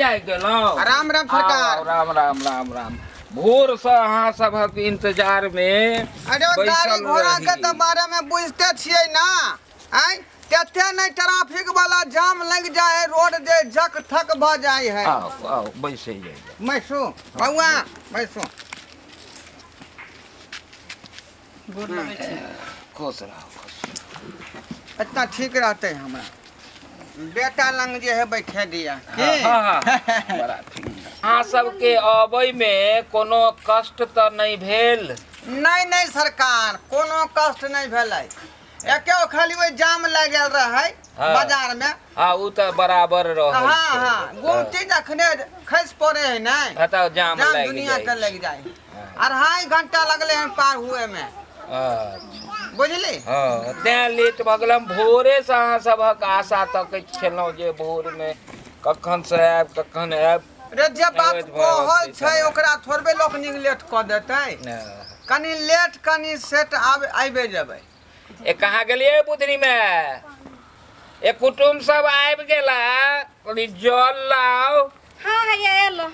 आबि गेलहुँ। राम राम सरकार। आउ, आउ, राम राम राम राम। भोरसँ अहाँ सभक इंतजारमे अरे गाड़ी बैसल घोड़ा के रही। तऽ बारे में बुझते छियै ना। आय तते नहि ट्रैफिक वाला जाम लग जाए है, रोड जे जक थक भ जाए है। आउ आउ, बैसै जाइए। बैसू बौआ, बैसू। गोर लगै छी। खुश रहू, खुश रहू। इतना ठीक रहते हमरा बेटा लंग जे है बैठे दिया की? हाँ, हाँ, हाँ, बड़ा ठीक। अहाँ सबके अबै मे कोनो कष्ट तऽ नहि भेल? नहीं नहीं सरकार, कोनो कष्ट नहीं भेलै। एके खाली ओहि जाम लागि गेल रहै बाजार में। हाँ, उ तऽ बराबर रहै हाँ, छै। हाँ, गुमती जखने खसि पड़े है ने, हाँ, तऽ जाम जाम लागि दुनिया जाइ के छै। लागि जाइ। 2.5 घंटा लगले हन पार हुए में। बुझली? हाँ, तें लेट भऽ गेल। हम भोरेसँ अहाँ सभक आशा तकैत छलहुँ जे भोरमे कखन से आयब, कखन आयब। रे जे बात आबैत भऽ कहल गेल छै समय। ओकरा थोड़बे लोक निगलेक्ट कऽ देतै। कनि लेट कनि सेट आब आबि जेबै। ए कहाँ गेलियै बुधनी मे? ए कुटुम सब आबि गेला, कनि जल लाउ। हाँ, हैया एलो।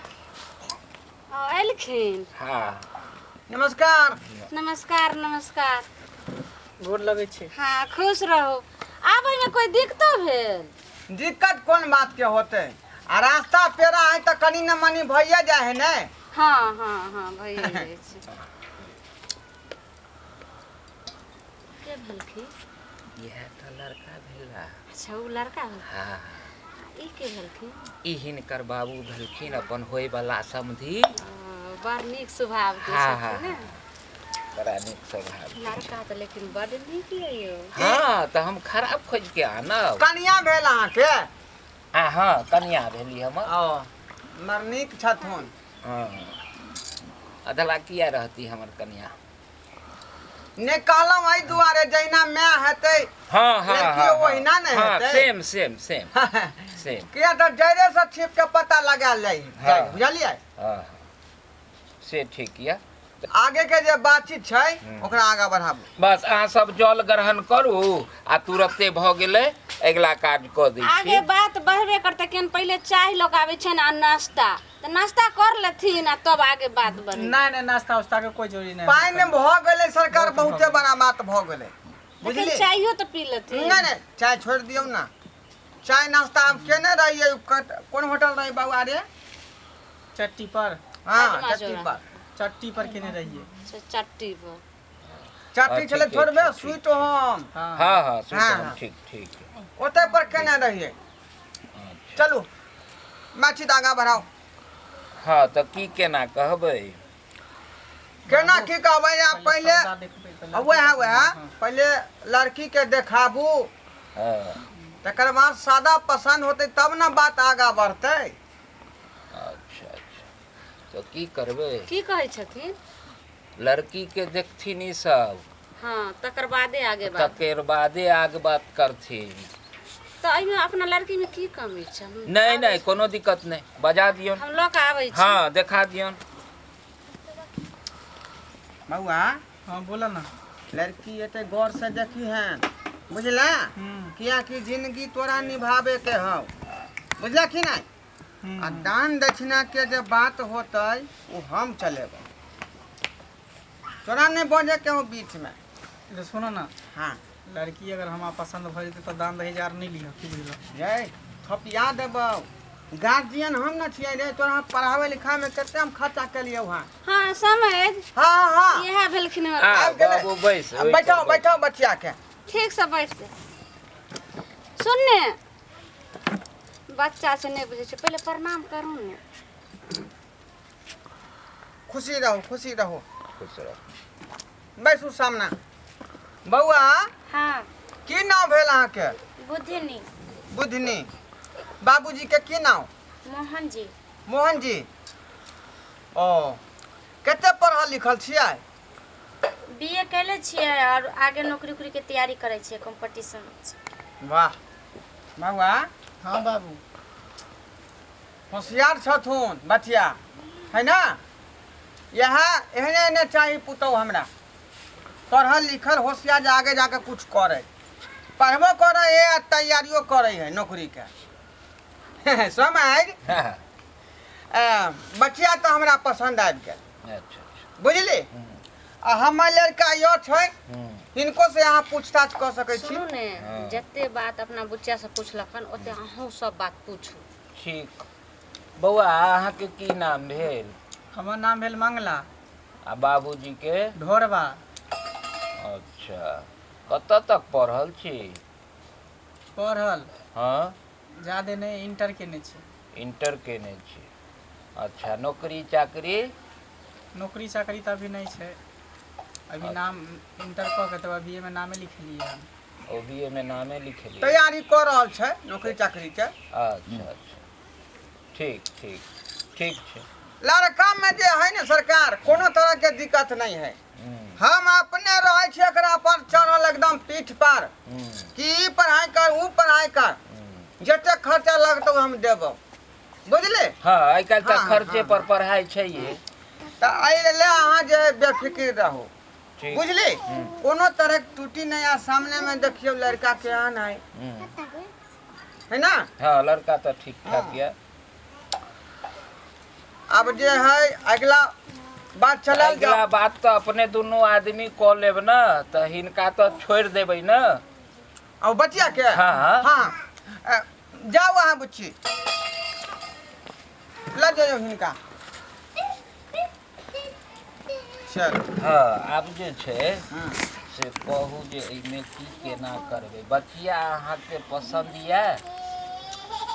एलखिन। हाँ। नमस्कार। नमस्कार नमस्कार। गोर लगै छी। हाँ, खुश रहो। आबै में कोई दिक्कतो भेल? दिक्कत कोन बात के होते, आ रास्ता पेड़ा है तऽ कनि न मनि भइए जाइ है ने। हाँ हाँ हाँ, भइए जाइ छै। के भेलखिन? इएह तऽ लड़का भेला। अच्छा, ओ लड़का भेल। हाँ। ई के भेलखिन? ई हिनकर बाबू भेलखिन, अपन होय वाला समधी। ओ, बड़ नीक स्वभाव के छथिन ने। बड़ा नीक स्वभाव। लड़का तऽ लेकिन बड नीक यऽ यौ। हाँ, तऽ हम खराब खोजि के आनब? कनिया भेल अहाँके? आ हाँ, कनिया भेली हमर। ओ बड़ नीक छथुन। हाँ, अधला किया रहती हमर कनिया? ने कहलहुँ एहि दुआरे जहिना माय हेतै हाँ हाँ लड़कियो हाँ, ओहिना ने हेतै। सेम सेम सेम सेम। किया तऽ जड़े से छिप के पता लगायल जाइ जाइ, बुझलियै? हाँ, से ठीक यऽ। आगे के जे बातचीत छै ओकरा आगा बढ़ाबू। बस अहाँ सब जल ग्रहण करू आ तुरते भऽ गेलै, अगिला काज कऽ दै छी। आगे बात बढ़बे करतै, केहन पहिले चाय लोक आबै छै ने आ नाश्ता, तऽ नाश्ता कर लेथिन आ तब आगे बात बढ़े। नहीं नहीं, नाश्ता उस्ता के कोई जरूरी नहीं। पानि भऽ गेलै सरकार, बहुते बड़ा बात भऽ गेलै। लेकिन बुझलियै? चायो तऽ पी लेथिन। नहि नहि, चाय छोड़ि दियौ ने। चाय नाश्ता हम केने रहियै कोन होटल रहै बौआ रे? चट्टी पर। हाँ, अजमा चट्टी जोड़ा। पर। चट्टी पर केने रहियै। चट्टी पर। चट्टी छलै ठीक, थोड़बे ठीक, ठीक। स्वीट होम। हाँ। हाँ हाँ, स्वीट हाँ, होम, हाँ। ठीक ठीक। ओतै पर केने रहियै। चलू बातचीत आगाँ बढ़ाउ। हाँ, तऽ की केना कहबै? केना की कहबै? आ पहिले सौदा देखबै तऽ लड़की वएह पसन्द। वएह पहिले लड़की के देखाबू, तकर बाद सादा पसंद होतै तब ने बात आगाँ बढ़तै। अच्छा अच्छा, तऽ की करबै? की कहै छथिन? लड़की के देखथिन ई सब। हाँ, तकर बादे आगे बात। तकर बादे आगे बात करथिन। तऽ एहिमे अपना लड़की में की कमी छै? नहीं नहीं, कोनो दिक्कत नहीं, बजा दियौन। हम लऽ कऽ आबै छी। हाँ, देखा दियौन। बौआ। हाँ, बोला ना। लड़की एते गौर से देखी है, बुझला? कियाकि जिंदगी तोरा निभावे के हौ, बुझला कि नहीं? आ दान दक्षिणा के जे बात होतै ओ हम चलेबै, तोरा नहीं बजे के हौ बीच में। तो सुनो ना। हाँ। लड़की अगर हमरा पसंद भऽ जेतै तऽ दान दहेज आर नहि लिहऽ, की बुझलऽ? रे थपिया देबौ, गार्जियन हम न छियै रे। तोरा पढ़ावे लिखावे में कते हम खर्चा केलियै वहाँ। हाँ, समझ। हाँ हाँ। इएह भेलखिन हमर। आ, आबि गेलै। बाबू बैस। आ, बैठो बैठो बचिया के। ठीक से बैठ जा। सुन ने, बच्चा से नहि बुझै छै, पहिले प्रणाम करू ने। खुशी रहो, खुशी रहो। खुश रहो। बैसू सामना। बौआ। हाँ। की नाम भेल अहाँके? बुधनी। बुधनी। बाबूजी के की नाम? मोहन जी। मोहन जी। ओ कते पढ़ल लिखल छियै? बी ए कैले छियै और आगे नौकरी उकरी के तैयारी करै छियै, कंपटीशन। वाह बौआ। हाँ बाबू। होशियार छथुन बचिया, है ना? इएह एहने एहने चाही पुतहु हमरा, पढ़ल लिखल होशियार, जे आगे जाके कुछ करे, पढ़बो करे है आ तैयारियो करे है नौकरी के। समझ? हाँ। बचिया तऽ हमरा पसन्द आबि गेल। अच्छा अच्छा। बुझली? आ हमर लड़का यो छै, हिनको से अहाँ पूछताछ कऽ सकै छी। सुनू ने, हाँ। जते बात अपना बुच्चा से पूछलखन ओते अहूँ सब बात पूछू। ठीक। बौआ, अहाँके की नाम भेल? हमर नाम भेल मंगला। आ बाबूजी के? ढोरबा। अच्छा, कतऽ तक पढ़ल छी? पढ़ल? हाँ। ज्यादे नहि, इंटर केने छी। इंटर केने छी। अच्छा, नौकरी चाकरी? नौकरी चाकरी तऽ अभी नहि छै। अभी नाम इंटर कऽ के तब अभी मे नामे लिखेलियै हन। ओ बी ए मे नामे लिखेलियै? तैयारी कऽ रहल छै नौकरी चाकरी के। अच्छा अच्छा, ठीक ठीक ठीक छै। लड़का में जे है ने सरकार, कोनो तरह के दिक्कत नहीं है। हम अपने रहे छी एकरा पर चढ़ल एकदम पीठ पर कि ई पढ़ाई कर, ऊ पढ़ाई कर, जते खर्चा लगतौ हम देबौ, बुझले? हाँ, आइ काल्हि तऽ हाँ, खर्चे हाँ। पर पढ़ाई छै ये। तऽ एहि ले अहाँ जे बेफिक्र रहू। ठीक। बुझली? कोनो तरह के टूटी नहीं। आ सामने में देखियौ लड़का केहन है। है ना? हाँ, लड़का तऽ ठीक ठाक यऽ। अब जे है अगला बात चलल अगिला जाओ। बात तऽ अपने दुनू आदमी कऽ लेब ने, तऽ हिनका तऽ छोड़ि देबै ने। और बचिया के? हाँ। हाँ, जाओ अहाँ बुच्ची, लऽ जाइयौ हिनका, चल। हाँ, आब जे छै से कहू जे एहिमे की केना करबै। बचिया अहाँके पसन्द यऽ?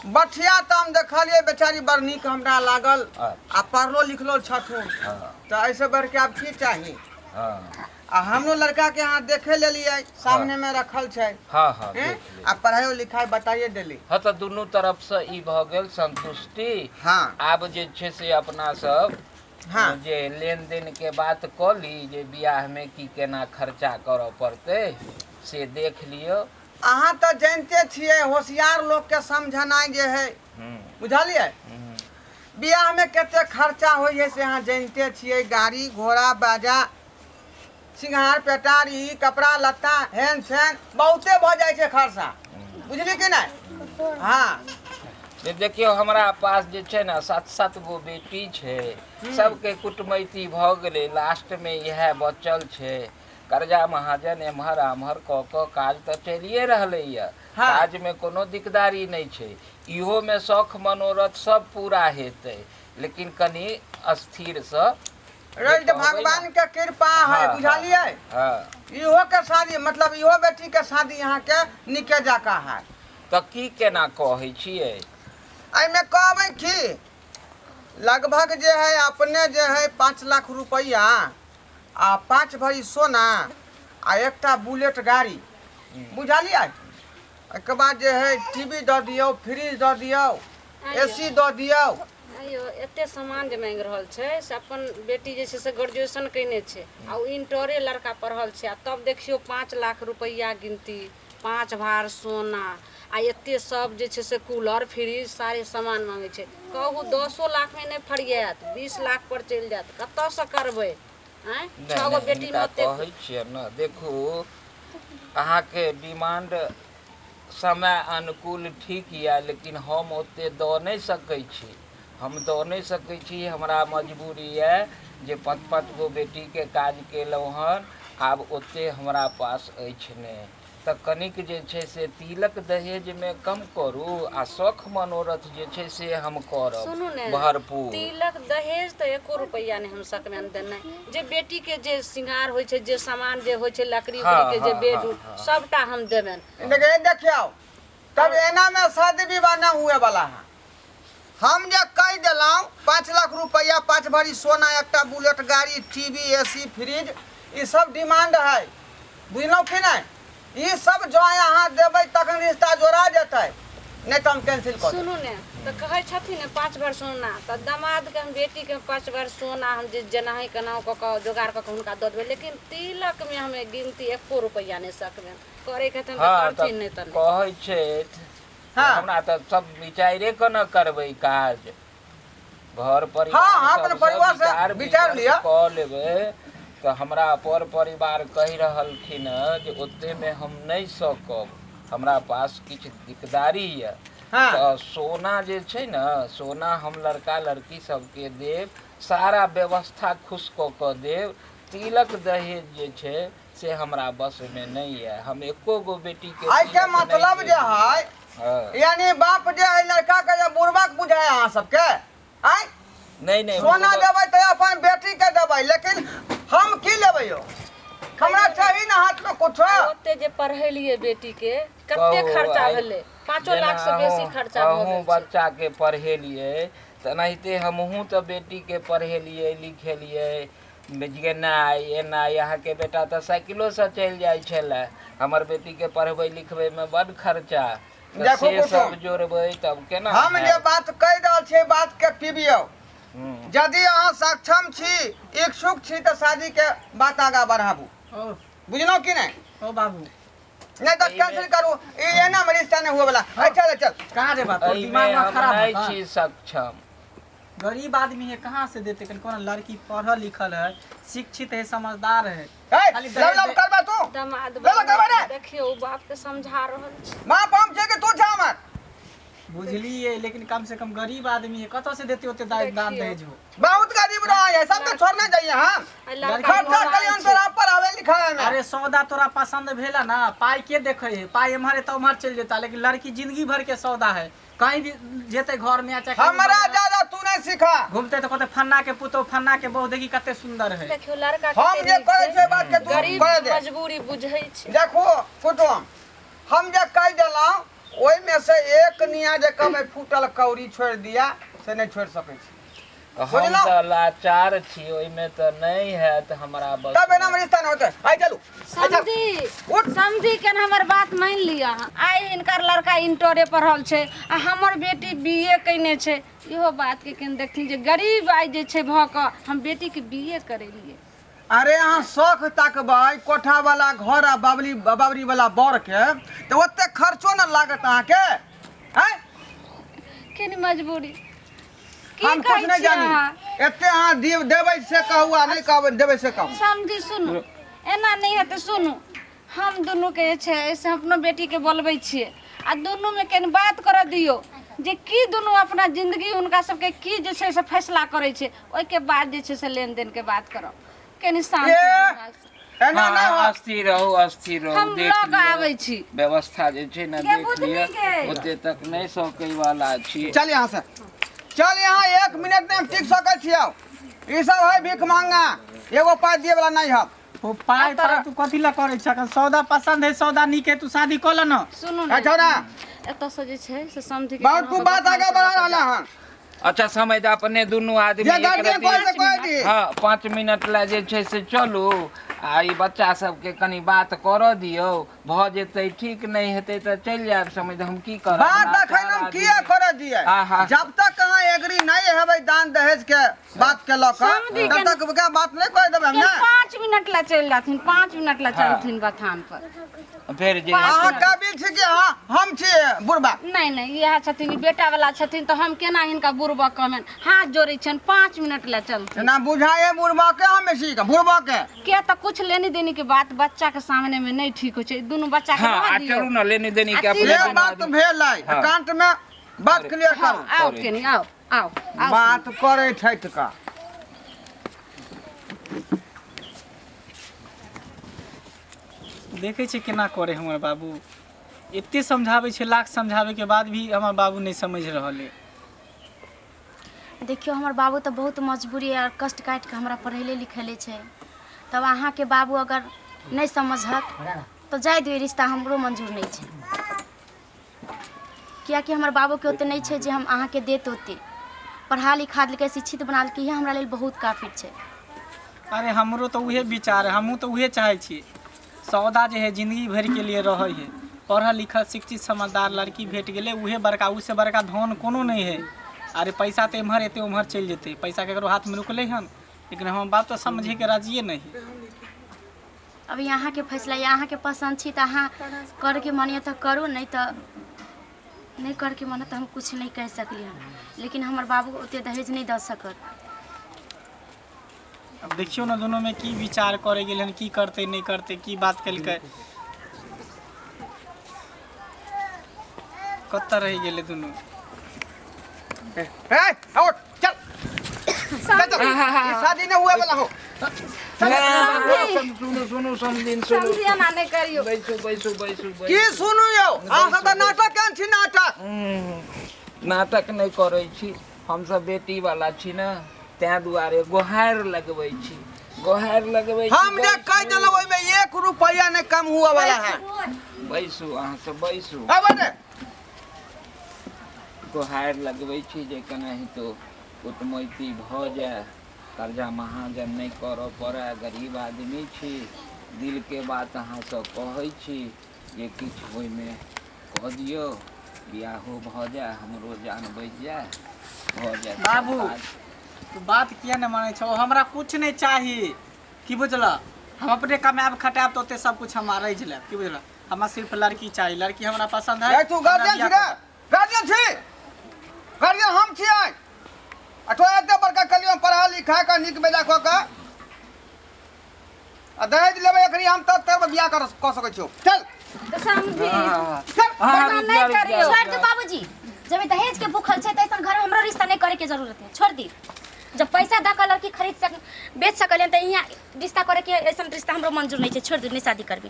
बठिया तऽ हम देखलियै, बेचारी बड़ नीक हमरा लागल। अच्छा। आ पढ़लो लिखलो छथुन। हाँ। तऽ एहिसँ बढ़िके आब की चाही? हाँ। आ हमरो लड़का के अहाँ देखे लेलियै, सामने में रखल छै। हाँ हाँ। हैं? देख लेलियै। आ पढ़ाइयो लिखाइ बताइए देली। हाँ, तऽ दुनू तरफसँ ई भऽ गेल संतुष्टि। हाँ। आब जे छै से अपना सब हाँ। जे लेन देन के बात कऽ ली, जे बियाह में की केना खर्चा करऽ पड़तै से देख लियौ। अहाँ तऽ जानिते छियै, होशियार लोकके समझनाइ जे है, बुझलियै? बियाह में कते खर्चा होइ है से अहाँ जानिते छियै। गाड़ी घोड़ा, बाजा, सिंगार पेटार, ई कपड़ा लत्ता, हेन छेन, बहुते भऽ जाइ छै खर्चा, बुझली कि नहि? हाँ। जे देखियौ, हमरा पास जे छै ने सात सात गो बेटी छै, सबके कुटमैती भऽ गेलै, लास्टमे इएह बचल छै। कर्जा महाजन एम्हर आम्हर कऽ कऽ काज तऽ चलिए रहलैए। हाँ। काजमे कोनो दिकदारी नहि छै, इहोमे शौख मनोरथ सब पूरा हेतै, लेकिन कनि स्थिरसँ रहि तऽ भगवान के कृपा है। हाँ। बुझलियै? हाँ। इहो के शादी, मतलब इहो बेटी के शादी अहाँके नीके जकाँ है। तऽ की केना कहै छियै? एहिमे कहबै की, लगभग जे है अपने जे है 5 लाख रुपैआ आ 5 भरी सोना आ एकटा बुलेट गाड़ी, बुझलियै? एहिके बाद जे है टीवी दऽ दियौ, फ्रिज दऽ दियौ, एसी दऽ दियौ। आइयो एते सामान जे मांगि रहल छै से अपन बेटी जे छै से ग्रेजुएशन कयने छै आ ओ इंटरे लड़का पढ़ल छै, आ तब देखियौ 5 लाख रुपैआ गिनती, 5 भार सोना आ एते सब जे छै से कूलर, फ्रिज, सारे सामान मांगै छै। कहू, 10 लाखमे नहि फरियात, 20 लाख पर चलि जायत। कतऽसँ करबै आँय? नहि। छओ गो नहि, बेटीमे हिनका ओते कहै छियै ने, देखू, अहाँके डिमांड समय अनुकूल ठीक यऽ, लेकिन हम ओते दऽ नहि सकै छी, हम दऽ नहि सकै छी। हमरा मजबूरी यऽ जे पाँच पाँच गो बेटीके काज केलहुँ हन, आब ओते हमरा पास अछि नहि। तऽ कनिक जे छै से तिलक दहेजमे कम करू आ शौख मनोरथ जे छै से हम करब सुनू ने, भरपूर। तिलक दहेज तऽ एको रुपैआ नहि हम सकबनि देनाइ। जे बेटीके जे श्रृंगार होइ छै, जे सामान जे होइ छै, लकड़ी उकड़ी के जे बेड उड, सबटा हम देबनि। देखिए, देखियौ, तब एना में शादी विवाह न हुए वाला है। हम जे कहि देलहुँ, 5 लाख रुपैआ, 5 भरी सोना, एकटा बुलेट गाड़ी, टीवी, एसी, फ्रिज, ई सब डिमांड है, बुझलहुँ कि नहि? ई सब जँ अहाँ देबै तखन रिश्ता जोड़ा जेतै, नहि तऽ हम कैंसिल कऽ देब। सुनू ने, तऽ कहै छथिन ने 5 भर सोना, तऽ दमादके हम, बेटीके 5 भर सोना हम जे जेनाही केनाहु कऽ कऽ जोगाड़ कऽ कऽ हुनका दऽ देबै, लेकिन तिलकमे हम गिनती एको रुपैआ नहि सकबनि करैके हेतनि तऽ हँ, करथिन, तऽ नहि तऽ नहि। कहै छथि। हाँ। हमरा तऽ सब विचारे कऽ ने करबै काज, घर परिवार हाँ, अपन सबसँ परिवार से विचार विचार विमर्श लिअ। कऽ लेबै। तऽ हमरा पर परिवार कहि रहलखिन हँ जे ओतेमे हम नहि सकब, हमरा पास किछु दिकदारी यऽ। हाँ। तऽ सोना जे छै ने, सोना हम लड़का लड़की सबके देब, सारा व्यवस्था खुश कऽ कऽ देब। तिलक दहेज जे छै से हमरा बसमे नहि यऽ, हम एको गो बेटीके एहिके तिलक नहि मतलब जे देब। है, हँ। यानी बाप जे है लड़का के जे बुढ़बक बुझाय अहाँ सबके आँय? नहि नहि, सोना बुढ़बक- देबै तऽ अपन बेटी के देबै, लेकिन हम की लेबै यौ? हमरा चाही ने हाथ में कुछो। ओते जे पढ़ेलियै बेटी के, कते कहू, खर्चा आइ भेलै? 5 जेना लाख से बेसी अहूँ खर्चा भऽ अहूँ गेल छै। बच्चाके पढ़ेलियै, तेनाहिते हमहूँ तऽ बेटीके पढ़ेलियै लिखेलियै। गेनाइ एनाइ, अहाँके बेटा तऽ साइकिलोसँ चलि जाइ छलै, हमर बेटीके पढ़बै लिखबैमे बड्ड खर्चा, तऽ देखू से सब कुटुम, जोड़बै तब केना हम जे हैत? बात कहि रहल छियै, बात के पीबियौ। हूँ। यदि अहाँ सक्षम छी, इच्छुक छी, तऽ शादी के बात आगाँ बढ़ाबू। ओ बुझलहुँ कि नहि? ओ बाबू। नहि तऽ एहिमे कैंसिल करू, ई एना मे रिश्ता नहि हुए वाला। चल चल। कहाँ जेबा? तोर एहिमे दिमाग हम खराब नहि है। छी सक्षम। गरीब आदमी है, कहाँ से देते? कनि कोनो लड़की पढ़ल लिखल है, शिक्षित है, समझदार है। ए, खाली लव लव दहेज करबा तू? दमाद लव करबा रे? देखियौ, ओ बाप के समझा रहल छै। बाप हम छै कि तू छै हमर? बुझलिए, लेकिन कम से कम गरीब आदमी है, कतऽ से देते ओते दान देखियौ। दहेज हो? बहुत गरीब रहे है, सबके छोड़ने जाइए हम। आ लड़का खर्चा मोबाइल करियन छै। तोरा पढ़ावे लिखावे में। अरे सौदा तोरा पसंद भेला ना, पाई के देखे है? पाई एम्हर है तो उम्हर चलि जेता, लेकिन लड़की जिंदगी भर के सौदा है। कहीं भी जेते, घर में चाहे कहीं हमरा बाजार ज्यादा तू नहीं सीखा। घूमते तो कहते फन्ना के पुतोह, फन्ना के बहू देखी कते सुंदर है। देखियौ लड़का हम कते जे नीक करै छै। छै बात के तू गरीब करे दे। मजबूरी बुझै छै। देखो कुटुम, हम जे कहि देलहुँ ओहिमे से एक निया जे कहबै फूटल कौड़ी छोड़ि दिया, से नहि छोड़ि सकै छी। हम बुझलहुँ? तऽ लाचार छी, ओहिमे तऽ नहि हैत हमरा बस। तब एना मे रिश्ता नहि होतै। आइ चलू, आइ चल। समझी उठ। समझी के हमर बात मानि लिअ। आइ हिनकर लड़का इंटरे पढ़ल छै आ हमर बेटी बी ए कयने छै। इहो बातके कनि देखथिन जे गरीब आइ जे छै भऽ कऽ हम बेटीके बी ए करेलियै। अरे अहाँ शौख तकबै कोठा वाला घर आ बाबरी बाबरी वाला बर के, तऽ ओते खर्चो न लागत अहाँके। आँय? केनी मजबूरी की हम कहै कुछ नहि छी जानी। अहाँ? एते अहाँ दिब देबै से कहू आ नहि कहबै देबै से कहू। समझी, सुनू, एना नहि हेतै। सुनू, हम दुनूके जे छै से अपनो बेटीके बोलबै छियै आ दुनूमे कनि बात करऽ दियौ जे की दुनू अपना जिंदगी हुनका सबके की जे छै से फैसला करै छै, ओहिके बाद जे छै से लेनदेनके बात करब। कनि शान्ति ए, दिमागसँ। एना नहि हाँ, होत। अस्थिर रहू, अस्थिर रहू। हम देख लऽ कऽ लियौ। आबै छी। व्यवस्था जे छै ने गे देख बुधनी लिअ। गे। ओते तक नहि सकै वाला छी। चल यहाँ से, चल यहाँ। एक मिनट नहीं हम टिक सकै छियौ। ई सब है भीख मांगा, एगो पाइ दिए वाला नहीं है। ओ पाइ पाइ तू कथी ला करै छ? अखन सौदा पसंद है, सौदा नीक है, तू शादी कऽ ले न। सुनू ए ने, छौड़ा, एतऽसँ जे छै से समझी के बहुत केनाहु तू कऽ बात बथान आगे पर बढ़ा लऽ कऽ रहला हन। अच्छा समय दे, अपने दुनू आदमी जे एक गार्जियन रति कहै से कहि दी। हँ, 5 मिनट लए जे छै से चलू आ ई बच्चा सबके कनि बात करऽ दियौ। भऽ जेतै ठीक, नहि हेतै तऽ चलि जायब। समझ, हम की करब? बात लाचार अखन हम आदमी। किए करे दिए? आहा। जब तक अहाँ एग्री नहीं हेबै दान दहेज के बात के लऽ कऽ, समझी तब के- तक के बात नहीं कहि देबै हम के ने। 5 मिनट ला चलि जाथिन, 5 मिनट ला हाँ। चलथिन बथान पर। फेर जे अहाँ काबिल छी कि अहाँ हम छी बुढ़बा? नहि नहि, इएह छथिन, ई बेटा वाला छथिन, तऽ हम केना हिनका बुड़बक कहबनि? हाथ जोड़ै छियनि, 5 मिनट ला चलथिन। ना बुझाए बुढ़बा के, हम छी के बुढ़बा के। किया तऽ कुछ लेनी देनी के बात बच्चा के सामने में नहीं ठीक होइ छै। दुनू बच्चा के हँ, रहऽ आ दियौ। चलू ने लेनी देनी के आ अपने ये दुनू बात आदमी। भेल है। हाँ। एकांत में बात क्लियर हँ, करू। आउ करै। कनि आउ, आउ आउ। बात करै छथि का? देखै छै केना करे हमर बाबू। एते समझाबै छै, लाख समझाबै के बाद भी हमर बाबू नहि समझि रहल है। देखियौ, हमर बाबू तऽ बहुत मजबूरी आओर कष्ट काटि कऽ हमरा पढ़ेले लिखेले छै। तब अहाँके बाबू अगर नहि समझत तऽ जाय दियौ, ई रिश्ता हमरो मंजूर नहि छै, कियाकि हमर बाबूके ओते नहि छै जे हम अहाँके देत। ओते पढ़ा लिखा देलकै, शिक्षित बना देलकै, इएह हमरा लेल बहुत काफी छै। अरे हमरो तऽ उहे विचार है, हमहूँ तऽ उहे चाहै छी। सौदा जे है जिंदगी भरिके लिए रहै है। पढ़ल लिखल शिक्षित समझदार लड़की भेट गेलै, उहे बड़का, उससे बड़का धन कोनो नहि है। अरे पैसा तऽ एम्हर एतै ओम्हर चलि जेतै, पैसा ककरो हाथमे रुकलै हन? लेकिन हमर बाप तऽ समझैके राजिए नहि है। अभी अहाँके फैसला यऽ। अहाँके पसन्द छी तऽ अहाँ करैके मन यऽ तऽ करू, नहि तऽ नहि करैके मन तऽ हम किछु नहि कहि सकली हन, लेकिन हमर बाबू ओते दहेज नहि दऽ सकत। अब देखियौ ने दुनूमे की विचार करै गेलै हन, की करतै नहि करतै, की बात केलकै। कतऽ रहि गेलै दुनू? ए उठ चल चल, चल। ई शादी नहीं हुए वाला हो। सुनू सुनू समझिन सुनू। समझी एना नहि करियौ। बैसू बैसू बैसू की बैसू। सुनू यौ, अहाँ सब तऽ नाटक केहन छी नाटक? नाटक नहि करै छी, हमसब बेटी वाला छी ने, ताहि दुआरे गोहारि लगबै छी, गोहारि लगबै छी। हम जे कहि देलहुँ ओहिमे एक रुपैआ नहि कम हुआ वाला है। बैसू अहाँ सब बैसू। आबै ने। गोहारि लगबै छी जे केनाहितो कुटमैती भऽ जाय, कर्जा महाजन नहि करऽ पड़य। गरीब आदमी छी, दिलके बात अहाँसँ कहै छी जे किछु ओहिमे कऽ दियौ, बियाहो भऽ जाय, हमरो जान बचि जाय, भऽ जाय। बाबू तू बात किया नहि मानै छौ? हमरा कुछ नहि चाही, की बुझलह? हम अपने कमायब खटायब तऽ ओते सब कुछ हम अरैज लेब, की बुझलह? हमरा सिर्फ लड़की चाही, लड़की हमरा पसंद है। ए तू हमरा गार्जियन छी बियाह रे? गार्जियन छी? गार्जियन हम छियै। आ तोरा एते बड़का कलियो पढ़ा लिखा कऽ नीक बेजा कऽ कऽ आ दहेज लेबै एखनी हम, तब तब बियाह कर कऽ सकै छियौ। चल। तऽ समझी चल। एना नहि करियौ। छोड़ दू बाबूजी, जब ई दहेज के भूखल छै तऽ ऐसन घर में हमरो रिश्ता नहीं करे के जरूरत है, छोड़ दी। जब पैसा दऽ के लड़की खरीद सक बेच सकलियन तऽ यहाँ रिश्ता करे के ऐसन रिश्ता हमरो मंजूर नहीं छै, छोड़ दू, नहीं शादी करबी।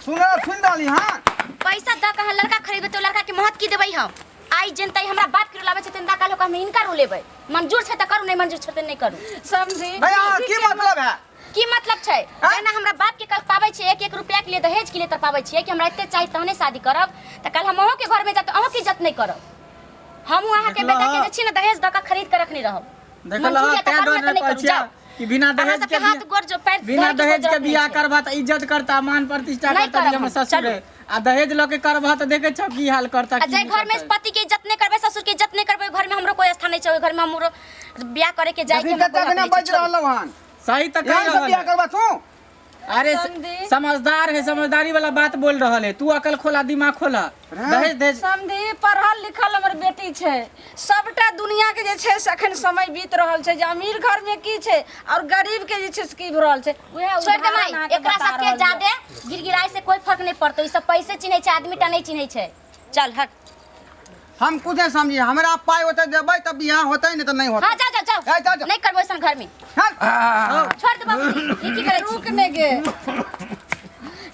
सुन सुन रहली हँ? पैसा दऽ के अहाँ लड़का खरीदबै तऽ ओ लड़का के महत्व की देबै हम? आइ जनता हमरा बाप के रुलाबै छै तनिका काल हम हिनका रुलेबै। मंजूर छै तऽ करू, नहीं मंजूर छै तऽ नहीं करू। समझी भैया अहाँ की मतलब है? की मतलब छै? जेना हमरा बाप के कल पाबै छै एक एक रुपया के लिए, दहेज के लिए तर पाबै छियै कि हमरा एते चाही तहने शादी करब, तऽ कल हम अहूँ के घर में जाब तऽ अहूँ के इज्जत नहीं करब। हमहूँ अहाँ के बेटा के जे छी ने दहेज दऽ के खरीद के रखने रहब। देखल मंजूर है तऽ तैं करू, डर नहीं तऽ नहीं कहै करू, छियै जाउ। कि बिना अहाँ दहेज सबके के हाथ बियाह गोर जो पैर बिना धरके कोइ दहेज के जरूरत नहीं बियाह छै। करबह तऽ इज्जत करता, मान प्रतिष्ठा नहीं करता करब जे हमर हम, ससुर चलू। है। आ दहेज लऽ के करबह तऽ देखै छौ की हाल करता आ की जाहि नहि घर में करता। पति के इज्जत नहीं करबै, ससुर के इज्जत नहीं करबै, ओहि घर में हमरो कोई स्थान नहीं छै। ओहि घर में हमरो बियाह करे के जाय के देखी हमरा कते कोई हक अखने नहीं छै, बाजि छोड़ू। रहलहुँ हन। सही तऽ कहि यही सब रहल बियाह है। करबा तू? अरे समधी। समझदार है, समझदारी वाला बात बोल रहल है। तू अकल खोला, दिमाग खोला। दहेज दहेज समधी पढ़ल लिखल हमर बेटी छै। सबटा दुनिया के जे छै से अखन समय बीत रहल छै जे अमीर घर में की छै और गरीब के जे छै से की भऽ रहल छै, उएह छोड़ दे उदाहरण माई, अहाँके एकरा बता सबके रहल यऽ। ज्यादे गिड़गिड़ाई से कोई फर्क नहीं पड़तो। ई सब पैसे चिन्है छै, आदमी टा नहीं चिन्है छै। चल हट। हम कुछ नहीं समझी, हमरा पाइ ओते देबै तऽ बियाह होतै, नहीं तऽ नहीं होतै। हाँ जाओ जाओ जाओ। ए, जाओ, जाओ। नहीं करबो ऐसन घर में। चल। छोड़ दे बाबूजी, ई की करै छी? रुक ने गे।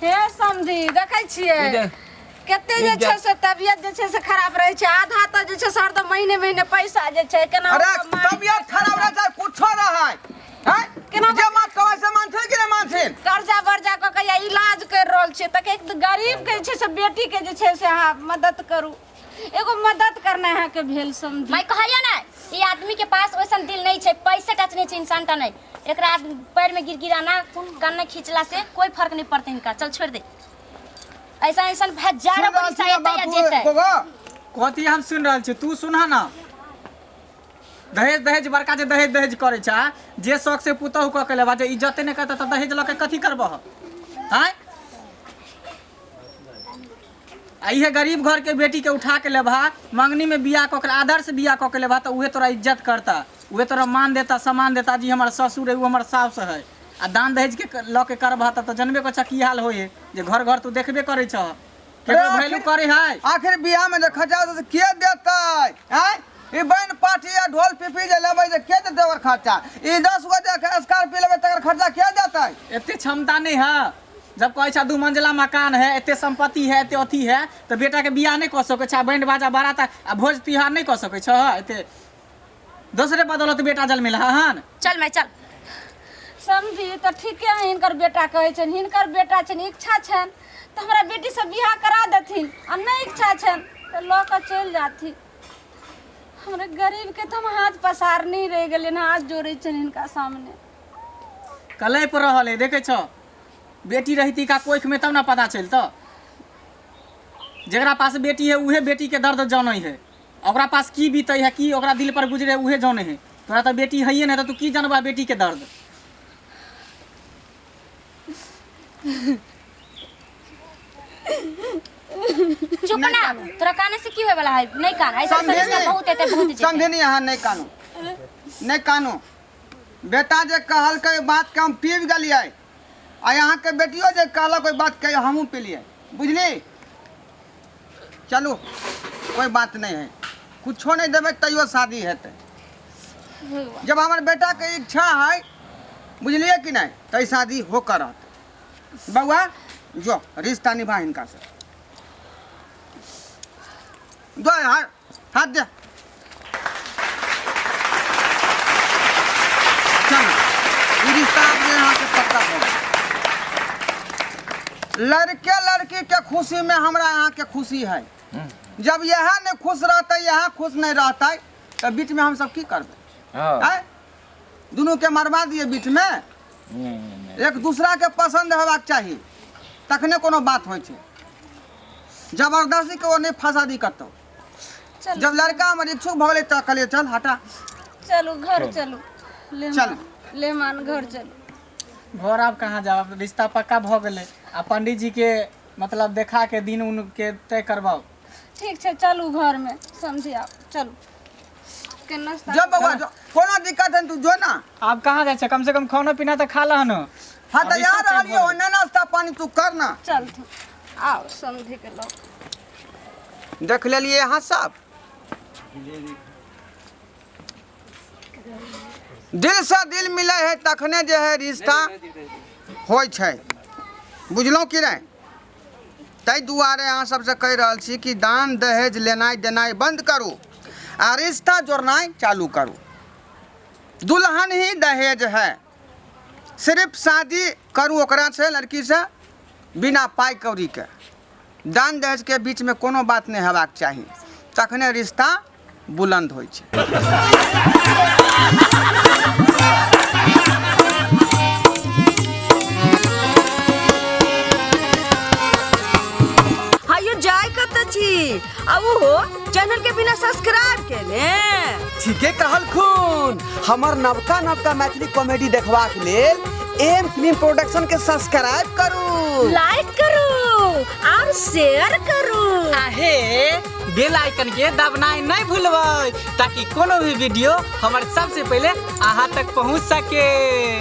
हे समधी, देखै छियै कते जे छै से तबियत जे छै से खराब रहै छै। आधा तऽ जे छै से हरदम महीने महीने पैसा जे छै केना अरे कमाइ। तबियत खराब रहै छै कुछो रहै हैं? केना जे बात कहबै से मानथिन कि नहि मानथिन? कर्जा वर्जा कऽ के या इलाज करि रहल छियै तऽ एक गरीब के जे छै से बेटी के जे छै से अहाँ मदद करू। एगो मदद करना अहाँके भेल समझी। मैं कहलियै ने ई आदमी के पास वैसन दिल नहीं छै, पैसे टच नहीं छै, इंसान टा नहीं। एकरा पैर में गिड़गिड़ाना कान खींचला से कोई फर्क नहीं पड़ता इनका। चल छोड़ दे। ऐसा ऐसा हजारों सुन रहल पैसा छी ने एतै या बापू, जेतै। गोगो? कथी हम सुनि रहल छी? तू सुनह ना। दहेज दहेज बड़का जे दहेज दहेज करै छै, जे शौक से पुतहु कऽ के लेबा, जे इज्जते नहि करता तऽ दहेज लऽ के कथी करबह आँय? आ इहे गरीब घर के बेटी के उठा के लेबहा, मंगनी में बियाह कऽ के, आदर्श बियाह कऽ के लेबहा, तऽ उहे तोरा इज्जत करता, उहे तोरा मान देता, सम्मान देता जी हमर ससुर है, उ हमर साउस है। आ दान दहेज के लऽ के करबहा तब तऽ जनबे करै छह की हाल होइ है, जे घर घर तू देखबे करै छह, केकरो अरे वैल्यू करे है। आखिर बियाह में जे खर्चा होतै से के देतै आँय? ई बैन पार्टी या ढोल पिपी जे लेबै से के देतै ओकर खर्चा? ई 10 गो जे स्कॉर्पियो लेबै तकर खर्चा के देतै? एते क्षमता नहीं है। जब कहै छह दू मंजिला मकान है, एते संपत्ति है, एते अथी है, तऽ बेटा के बियाह नहीं कऽ सकै छह, बैंड बाजा बारात आ भोज तिहार नहीं कऽ सकै छह? एते दोसरे बदौलत बेटा जन्मेला हन। चल मैं चल। समझी तऽ ठीके है, हिनकर बेटा कहै छनि, हिनकर बेटा छनि, इच्छा छनि तऽ हमरा बेटीसँ बियाह करा देथिन आ नहि इच्छा छनि तऽ लऽ कऽ चलि जाथिन। हमरा गरीबके तऽ हम हाथ पसारने रहि गेलियनि, हाथ जोड़ै छनि हिनका सामने। कलैप रहल है, देखै छह? बेटी रहिती का कोख में तब ना पता चलतऽ। जकरा पास बेटी है उहे बेटी के दर्द जानै है, ओकरा पास की बीतै है, की ओकरा दिल पर गुजरे है, उहे जानै है। तोरा तऽ बेटी है नहीं तऽ तू की जानबा बेटी के दर्द? चुप ना, तोरा काने से की होय वाला है? नहीं कान ऐसा समझे बहुत एते बहुत जेतै। समझे नहीं अहाँ नहीं कानू, नहीं कानू। बेटा जे कहलकै बात के हम पीब गेलियै, आ अहाँके बेटियो जे कहलक ओहि बात के हमहूँ पीलियै, बुझली? चलू। कोई बात नहीं है। कुछो नहीं देबै तैयो शादी हेतै। जब हमर बेटाके इच्छा है, बुझलिए कि नहीं, तऽ शादी होकर रहतै। बौआ जो रिश्ता निभा हिनका से, जो हाथ हाथ दे। चल, ई रिश्ता अपने यहाँ के पक्का हो गेल। लड़के लड़की के खुशी में हमरा यहाँ के खुशी है। जब यहाँ नहीं खुश रहते, यहाँ खुश नहीं रहते, तो बीच में हम सब की करबै? आँय? दुनू के मरवा दिए बीच में? नहीं नहीं नहीं। एक दूसरा के पसंद हेबाक चाही, तखने कोनो बात होइ छै। जबरदस्ती के ओ नहि फंसा दी कतौ। चलू। जब लड़का हमर इच्छुक भऽ गेलै तऽ कहलियै चल हटा। चलू घर चलू, ले। चल। मान ले, मान घर चलू। घर आब कहाँ जाब? आब रिश्ता पक्का भऽ गेलै आ पंडित जी के मतलब देखा के दिन उन के तय करवाओ। ठीक छै, चलू घरमे समझी आब, चलू के नाश्ता। जो बौआ जो, कोनो दिक्कत है तू जो ना। आब कहाँ जाइ छै? कम से कम खाना पीना तऽ खा लहन। हाँ तऽ अभी यहाँ सब तय रहलियै भऽ ओन्ने, नाश्ता पानी तू कर ना। चल तू आओ समझी के लो। देख लेलियै अहाँ सब, दिल से दिल मिले है तखने जे है रिश्ता होइ छै, बुझलहुँ कि नहि? ताहि दुआरे अहाँ सबसँ कहि रहल छी कि दान दहेज लेनाइ देनाइ बन्द करू आ रिश्ता जोड़नाइ चालू करू। दुल्हन ही दहेज है। सिर्फ शादी करू ओकरा से, लड़की से, बिना पाइ कौड़ीके। दान दहेजके बीचमे कोनो बात नहि हेबाक चाही, तखने रिश्ता बुलंद होइ छै। हायो, जाय कत छी आ उहो चैनल के बिना सब्सक्राइब केने? ठीके कहलखुन। हमर नवका नवका मैथिली कॉमेडी देखबाक लेल एम फिल्म प्रोडक्शन के सब्सक्राइब करू, लाइक करू और शेयर करू। आहे बेल आइकन के दबनाइ नहीं भूलबै, ताकि कोनो भी वीडियो हमर सबसे पहले अहाँ तक पहुँच सके।